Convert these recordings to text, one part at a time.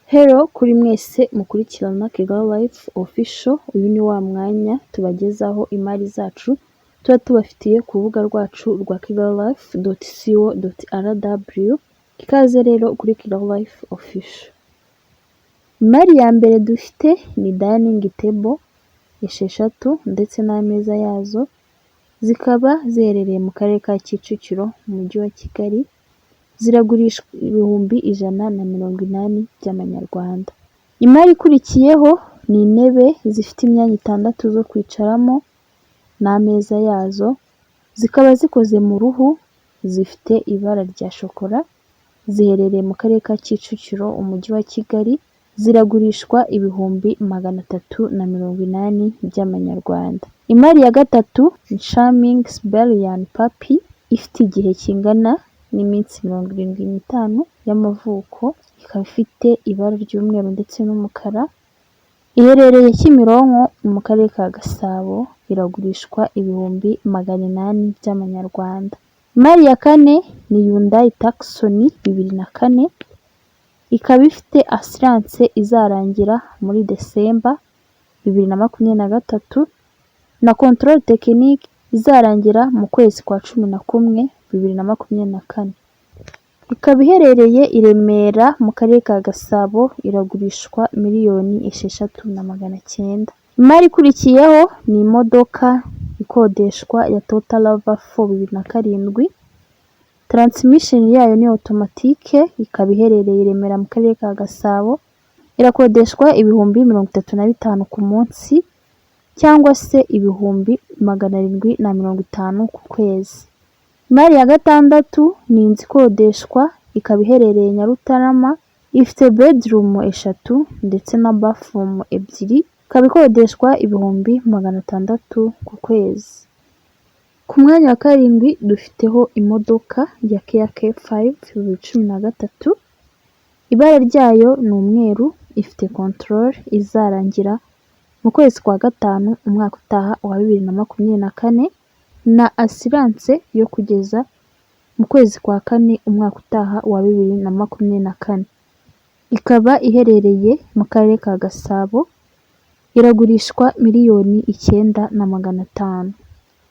Hello kuri mwese mukurikirana Kigali Life Official, uyu ni wa mwanya tubagezaho imari zacu tuba tubafitiye ku rubuga rwacu rwa kigalilife.co.rw. Ikaze rero kuri Kigali Life Official. Imari ya mbere dufite ni dining table esheshatu ndetse n'ameza yazo, zikaba ziherereye mu karere ka Kicukiro mu mujyi wa Kigali, ziragurishwa 180,000 by'amanyarwanda. Imari ikurikiyeho ni intebe zifite imyanya itandatu zo kwicaramo n'ameza yazo, zikaba zikoze mu ruhu, zifite ibara rya shokora, ziherereye mu karere ka Kicukiro, umujyi wa Kigali, ziragurishwa 380,000 by'amanyarwanda. Imari ya gatatu ni Charming Siberian Puppy ifite igihe kingana n'iminsi 75 y'amavuko, ikaba ifite ibara ry'umweru ndetse n'umukara, iherereye Kimironko mu karere ka Gasabo, iragurishwa 800,000 by'amanyarwanda. Imari ya kane ni Hyundai Tucson 2004, ikaba ifite assurance izarangira muri December 2023 na contrôle technique izarangira mu kwezi kwa 11 2024. Ikaba iherereye i Remera mu karere ka Gasabo, iragurishwa 6,900,000. Imari ikurikiyeho ni imodoka ikodeshwa ya Toyota RAV4 2007, transmission yayo ni automatique, ikaba iherereye i Remera mu karere ka Gasabo, irakodeshwa 35,000 ku munsi cyangwa se 750,000 ku kwezi. Imari ya gatandatu ni inzu ikodeshwa, ikaba iherereye Nyarutarama, ifite bedroom eshatu ndetse na bathroom ebyiri, ikaba ikodeshwa 600,000 ku kwezi. Ku mwanya wa karindwi dufiteho imodoka ya Kia K5 2013, ibara ryayo ni umweru, ifite contrôle izarangira mu kwezi kwa gatanu umwaka utaha wa 2024 na assurance yo kugeza mu kwezi kwa kane umwaka utaha wa 2024. Ikaba iherereye mu karere ka Gasabo, iragurishwa 9,500,000.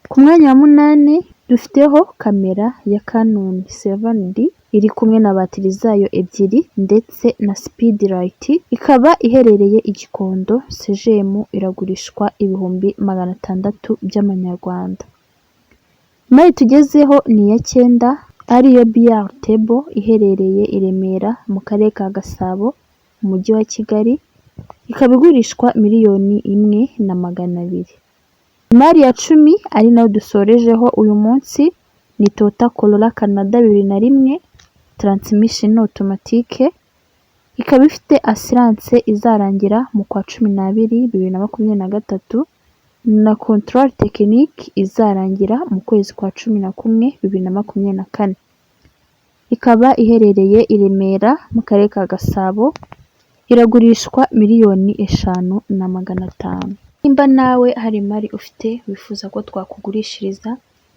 Ku mwanya wa munani dufiteho kamera ya Canon 7D iri kumwe na batiri zayo ebyiri ndetse na speedlight, ikaba iherereye i Gikondo Sejemu, iragurishwa 600,000 by'amanyarwanda. Imari tugezeho ni iya cyenda, ariyo billard table iherereye i Remera mu karere ka Gasabo mu mujyi wa Kigali, ikaba igurishwa 1,200,000. Imari ya 10 ari nayo dusorejeho uyu munsi ni Toyota Corolla Canada 2001, transmission automatique, ikaba ifite assurance izarangira mu kwa 12 2023 na contrôle technique izarangira mu kwezi kwa 11 2024. Ikaba iherereye i Remera mu karere ka Gasabo, iragurishwa 5,500,000. Nimba nawe hari imari ufite wifuza ko twakugurishiriza,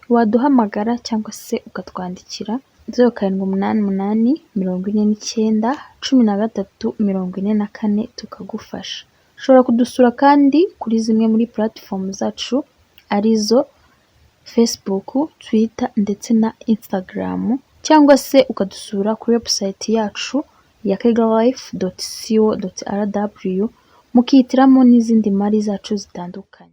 waduhamagara cyangwa se ukatwandikira 0788491344 tukagufasha. Ushobora kudusura kandi kuri zimwe muri platform zacu arizo Facebook, Twitter ndetse na Instagram, cyangwa se ukadusura kuri website yacu ya kigalilife.co.rw, mukihitiramo n'izindi mari zacu zitandukanye.